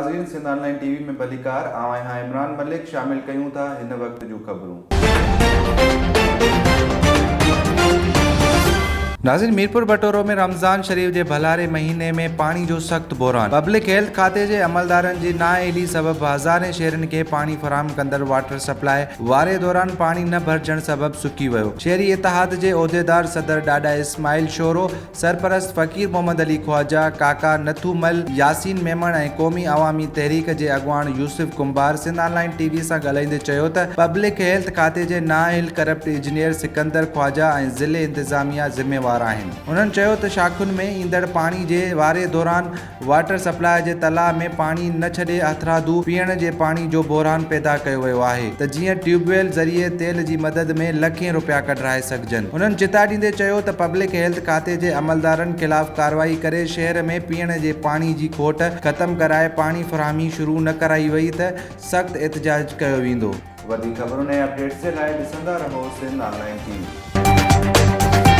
ناظرين سنڌ آن لائين ٽي وي ۾ ڀليڪار آئون آهيان عمران ملڪ شامل ڪيون ٿا هن وقت جون خبرون. ناظرين ميرپور بٽورو ۾ رمضان شريف جي ڀلاري مهيني ۾ پاڻي جو سخت بحران پبلڪ هيلٿ کاتي جي عملدارن جي نااهلي سبب هزارين شهرين کي پاڻي فراهم ڪندڙ واٽر سپلاء واري دوران پاڻي نه ڀرجڻ سبب سڪي ويو شهري اتحاد جي عهديدار صدر ڏاڏا اسماعيل شورو سرپرست فقير محمد علي خواجه، ڪاڪا نٿو مل، ياسين ميمڻ ۽ قومي عوامي تحريڪ جي اڳواڻ Yousuf Kumbhar Sindh online T V سان ڳالهائيندي چيو ته پبلڪ هيلٿ کاتي جي نااهل ڪرپٽ انجنيئر سڪندر خواجه ۽ ضلعي انتظاميا ذميوار آهن. هنن چيو ته شاخن ۾ ايندڙ پاڻي جي واري دوران واٽر سپلاء جي تلاء ۾ پاڻي نه ڇڏي هٿرادو پيئڻ جي پاڻي جو بحران پيدا ڪيو ويو آهي ته جيئن ٽيوب ويل ذريعي تيل جي مدد ۾ لکين روپيا ڪڍرائي سگهجن. هنن چتاء ڏيندي چيو ته پبلڪ هيلٿ کاتي جي عملدارن خلاف ڪارروائي ڪري شهر ۾ پيئڻ جي پاڻي جي کوٽ ختم ڪرائي پاڻي فراهمي شروع نه ڪرائي وئي ته سخت احتجاج ڪيو ويندو. وڌيڪ خبرن ۽ اپڊيٽس جي لاء ڏسندا رهو سنڌ آن لائين ٽي وي.